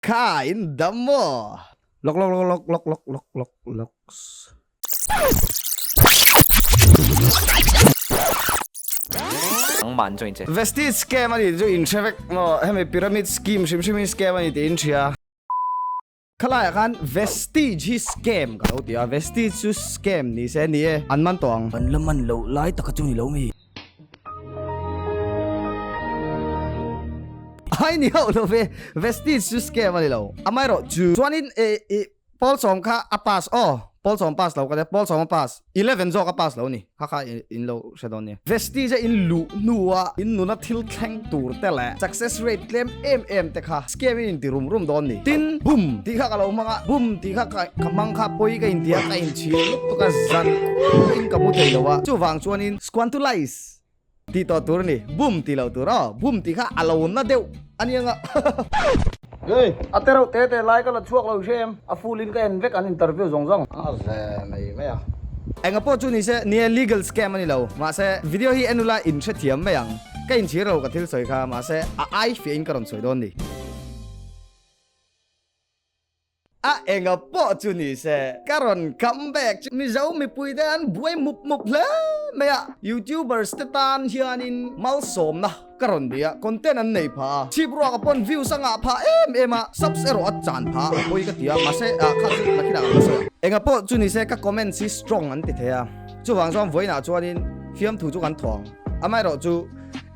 Kha in dam maw? Lawk lawk lawk lawk lawk lawk lawk lawk lawks. Nangmah an join che. Vestige scam a nih chu in hre vek maw? Hemi pyramid scheme hrim hrim hi scam a ni tih in hria. Khalaiah khan Vestige hi scam ka lo ti a, Vestige chu scam ni se ni e, an man tawh ang. An la man loh lai taka chu ni lo mi. Ai ni hauh lo ve, Vestige chu scam a ni lo, amaherawh chu chuanin e i Pawl sawm kha a pass aw, pawl sawm pass lo ka tia, pawl sawm a pass, 11 zawk a pass lo ni, kha kha in lo hre dawn nia. Vestige a in luh hnua in nuna thil thleng tur te leh success rate tlem em em te kha scam in inti rum rum dawn ni. Tin, bum tih kha ka lo hmang a, bum tih kha ka hmang kha pawi ka inti a, ka inchhir lutuk a, zan khuain ka mu thei lo a, chuvang chuanin squantulize. Tih tawh tur a ni, bum tih loh tur aw, bum tih kha a lo na deuh a nia nga. Hey, a te reuh te te lai ka la chhuak lo hre em, a full in ka en vek an interview zawng zawng. A ve mai mai a. Enga pawh chu ni se, nia legal scam a ni lo, mahse video hi en ula in hrethiam mai ang, ka inchhir lo ka thil sawi kha, mahse a ai fiah in ka rawn sawi dawn ni. A enga pawh chu ni se, ka rawn come back chu Mizo mipui te an buai mup mup hle mai a, YouTubers te tan hianin malsawmna ka rawn ni a, content an nei phah a, chhip ruak a pawn views a ngah phah em em a, subs erawh a chan phah a, pawi ka ti a, mahse ah kha chu nakinah ka la sawi ang. Enga pawh chu ni se, ka comments hi strong an ti thei a, chuvang chuan vawiinah chuanin fiamthu chu kan thawng, amaherawh chu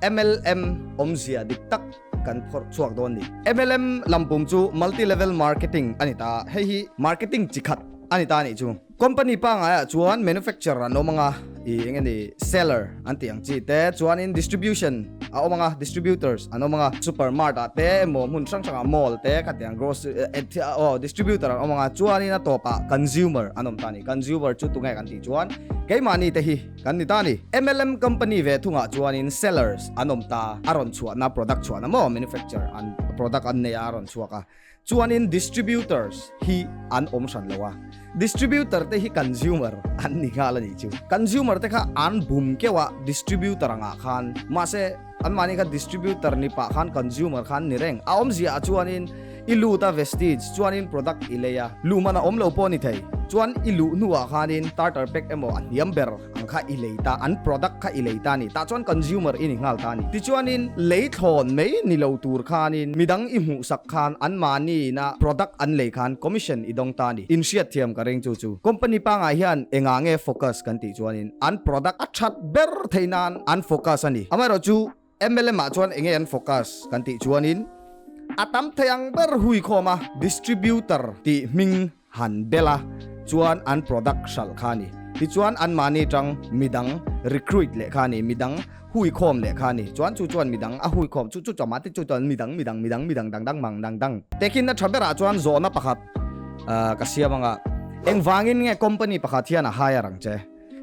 MLM awmzia dik tak, kan phawrh chhuak dawn ni. MLM lampum chu Multi Level Marketing a ni ta, hei hi marketing chi khat a ni ta anih chu. Company pangaiah chuan manufacturer an awm anga, i eng nge ni seller an tih ang chi te, chuanin distribution a awm anga, distributors an awm anga, super mart ah te emaw hmun hrang hrangah mall te khatiang grocery aw distributor an awm anga, chuanin a tawpah consumer an awm ta a ni. Consumer chu tunge kan tih chuan keimahni te hi. Kan ni ta ni. MLM company ve thungah chuanin sellers an awm ta, a rawn chhuahna product chhuahna maw manufacture an product an nei a a rawn chhuak a, chuanin distributors hi an awm hran lo a, distributor te hi consumer an ni nghal a nih chu. Consumer te kha an bum keuh a distributor angah khan, mahse anmahni kha distributor ni pah khan consumer kha an ni reng. A awmzia ah chuanin I lut a Vestige chuanin product i lei a, luh man a awm lo pawh a ni thei. Chuan i luh hnuah khanin starter pack emaw a hniam ber ang kha i lei ta, an product kha i lei ta a ni. Tah chuan consumer i ni nghal ta a ni. Tichuanin lei thlawn mai ni lo tur khanin midang i hmuhsak khan anmahniina product an lei khan commission i dawng ta a ni. Inhriatthiam ka ring chu chu. Company pangai hian engah nge focus kan tih chuanin an product a that ber theih nan an focus a ni. Amaherawhchu MLM ah chuan enge an focus kan tih chuanin a tam thei ang ber hui khawm a distributor tih hming han bel a chuan an product hralh kha a ni. Tichuan anmahni tang midang recruit leh kha a ni, midang hui khawm leh kha a ni. Chuan chu chuan midang a hui khawm chu chu chuan mahte chu chuan midang midang midang midang dang dang mang dang dang. Tehkhinna tha berah chuan zawhna pakhat ka siam anga engvangin nge company pakhat hian a hire ang che?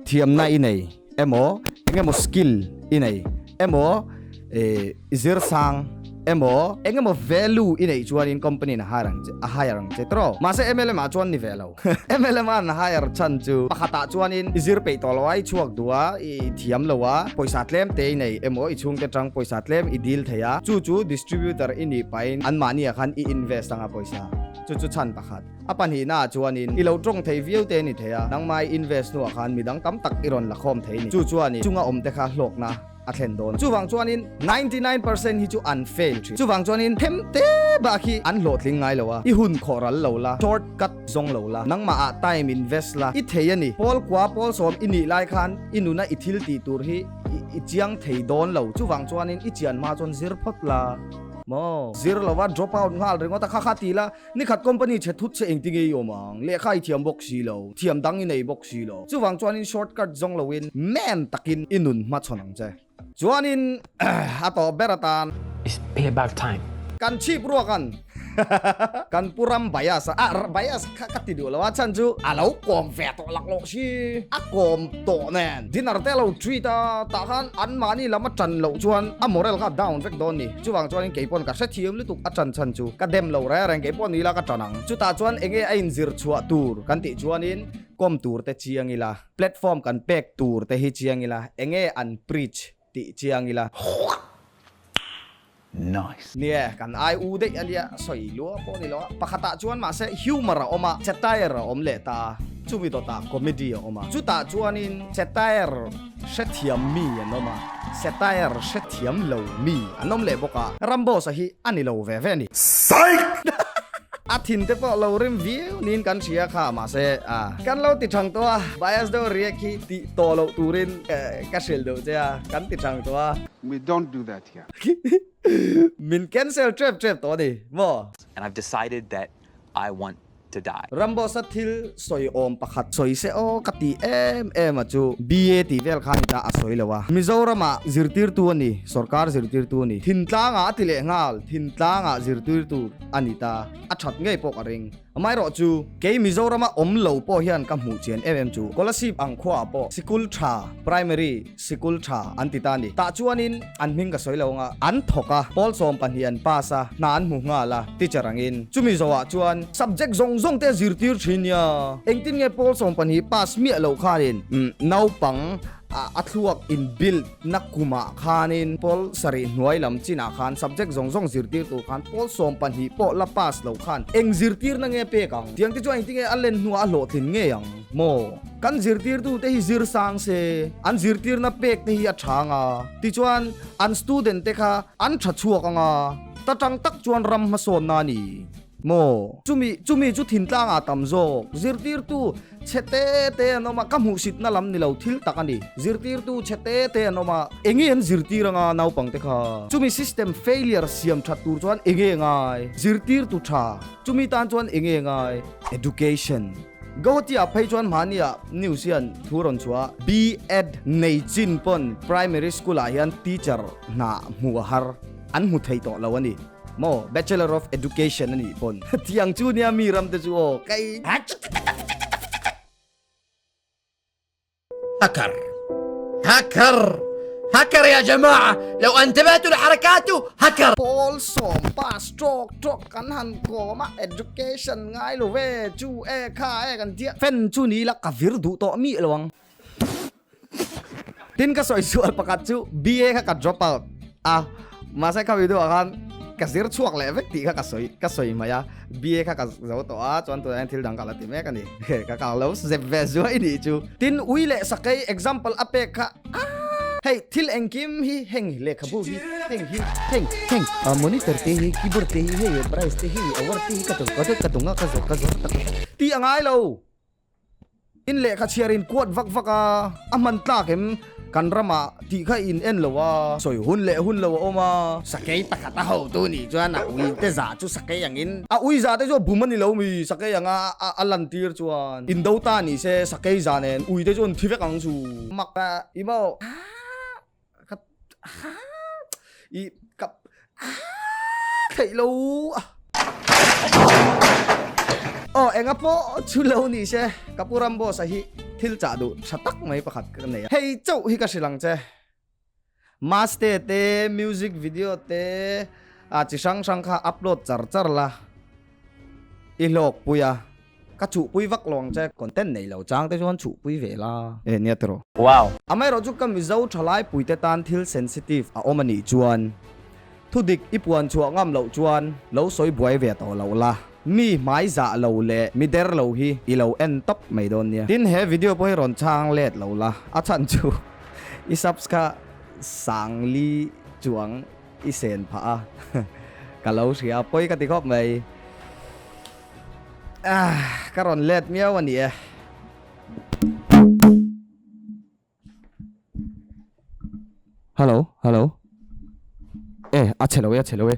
Thiamna i nei emaw, engemaw skill i nei emaw, i zir sang emaw, engemaw value i neih chuanin company in a hire ang che, a hire ang che tawh. Mahse MLM ah chuan ni ve lo. MLM a an hire chhan chu pakhatah chuanin i zir peih tawh lo a, i chhuak duh a, i thiam lo a, pawisa tlem te i nei emaw, i chhungte tang pawisa tlem i deal thei a, chu chu distributor i nih pahin anmahniah khan i invest anga pawisa. Chu chu chhan pakhat. A pahnihnaah chuanin i lo tawng thei viau te a ni thei a, nangmah i invest hnuah khan midang tam tak i rawn la khawm thei a ni. Chu chuan i chunga awmte kha hlawkna a thlen dawn. Chuvang chuanin 99% hi chu an fail thin. Chuvang chuanin them te bak hi an hlawhtling ngai lo a, i hun khawh ral lo la, short cut zawng lo la, nangmahah time invest la, i thei a ni. Pawl kua pawl sawm i nih lai khan i nuna i thil tih tur hi i chiang thei dawn lo. Chuvang chuanin i chian hma chuan zir phawt la maw? Zir lova drop out nghal ringawt a, kha kha ti la. Ni khat company chhe thut che engti nge i awm ang? Lehkha i thiam bawk si lo, thiam dang i nei bawk si lo. Chuvang chuanin shortcut zawng loin man takin i nun hmachhawn ang che. Chuanin a tawp ber atan. It's payback time. Kan chhip ruak an. Kan pu ram bias a, ah bias kha ka ti duh lo a chhan chu a lo kawm ve tawh lak loh si. A kawm tawh nen dinner te a lo treat a, tah khan anmahni lam a tan loh chuan a moral kha a down vek dawn ni. Chuvang chuanin kei pawn ka hrethiam lutuk a ṭan chhan chu ka dem lo reng reng kei pawh ni ila ka ṭan ang. Chutah chuan enge a inzir chhuah tur kan tih chuanin kawm tur te chiang ila, platform kan pek tur te hi chiang ila, enge an preach tih chiang ila. Nice. Nie, kan ai u daih a nia, sawi lua pawh ni lo a. Pakhatah chuan mahse humour a awm a, satire a awm leh ta a, chumi dawtah comedy a awm a. Chutah chuanin satire hrethiam mi an awm a, satire hrethiam lo mi an awm leh bawk a. Ramboss-a hi a ni lo ve ve a ni. Psych! A thin te pawh lo rim viau niin kan hria kha mahse a kan lo ti thang tawh a, bias deuh react hi tih tawh loh turin ka hrilh deuh che a, kan ti thang tawh a. We don't do that here. Min cancel trep trep tawh a ni maw? And I've decided that I want to die. Ramboss-a thil sawi awm pakhat sawi se aw ka tih em em a chu BA tih vel khan ita a sawi lo a. Mizoramah zirtirtu a ni, sorkar zirtirtu a ni. Thintlangah a ti leh nghal, thintlangah zirtirtu a ni ta. A that ngei pawh ka ring. Amaherawh chu, kei Mizorama awm lo pawh hian ka hmuh chian em em chu, Kolasib ang khuaah pawh sikul tha, primary sikul tha an ti ta a ni. Tah chuanin an hming ka sawi lo anga, an thawk a, pawl 12 an pass a, hna an hmu nghal a, teacher angin. Chumi zawhah chuan subject zawng zawng te a zirtir thin nia. Engtin nge pawl 12 pass miah loh khanin naupang A thluak in build na kumah khanin pawl sarih hnuai lam chinah khan subject zawng zawng zirtir tur khan pawl 12 pawh la pass lo khan eng zirtirna nge pek ang? Tiang te chuan engtinge a len hnuah a hlawhtlin ngei ang maw? Kan zirtirtu te hi zir sang se, an zirtirna pek te hi a tha anga, tichuan an student te kha an tha chhuak anga, ta tang tak chuan ram hmasawnna a ni maw? Chumi chumi chu thintlangah tam zawk zirtirtu Chhe te te an awm a, ka hmuhsitna lam ni lo thil tak a ni. Zirtirtu chhe te te an awm a, enge an zirtir anga naupangte kha? Chumi system failure siam that tur chuan enge ngai? Zirtirtu tha, chumi tan chuan enge ngai? Education. Guwahati-ah phei chuan hmahniah news hian thu rawn chhuah a, B.Ed nei chin pawn primary school-ah hian teacher hna hmuh a har, an hmu thei tawh lo a ni. Maw Bachelor of Education a nih pawn tiang chu nia mi ram te chu aw kai. هكر هكر هكر يا جماعة لو انتبهتوا لحركاته هكر Pawl sawm pass tawk tawk kan han kawm a education ngai lo ve chu e kha e kan tia fan chu ni ila ka vir duh tawh mi lo ang. Tin ka sawi sual pakhat chu BA kha ka drop out a, mahse kha video ah khan ka zir chhuak leh vek tih kha ka sawi ka sawi mai a, BA kha ka zo tawh a, chuan tunah hian thil dang ka la ti mek a ni, ka kal lo zep ve zuai nih chu. Tin ui leh sakei example a pek kha aah hei thil engkim hi heng lehkhabu hi heng hi heng heng monitor te hi keyboard te hi hei price te hi award te hi ka ka dawng a ka zawr ka zawr tak tih a ngai lo. In lehkha chhiar in kuat vak vak a, a hman tlak em kan ramah tih kha in en lo a, sawi hun leh hun lo a awm a. Sakei pakhat a hotu nih chuan a ui te zah chu sakei angin. A ui zah te chu a bum a ni lo mi, sakei anga a lan tir chuan in do ta ni se sakei zah nen ui te chu an thi vek ang chu. Mak a i maw ka i ka theih lo aw enga pawh chu lo ni se ka pu Ramboss a hi thil chah duh tha tak mai pakhat ka nei a hei chauh hi ka hrilh ang che maste te music video te a chi hrang hrang kha upload char char la i hlawk pui a. Ka chuhpui vak lo ang che, content nei lo chang te chuan chuhpui ve la. E nia tiraw. Wow. Amaherawh chu ka Mizo thalai puite tan thil sensitive a awm a nih chuan thudik i puan chhuah ngam loh chuan lo sawi buai ve tawh loh la. Mi hmai zah lo leh mi der lo hi i lo en tawp mai dawn nia. Tin he video pawh hi rawn chhang let lo la, a chhan chu i subs kha sangli chuang i sen phah a, ka lo hria pawi ka ti khawp mai. Ah, ka rawn let miau a ni e. Hello, hello. E, a chhe lo e, a chhe lo e.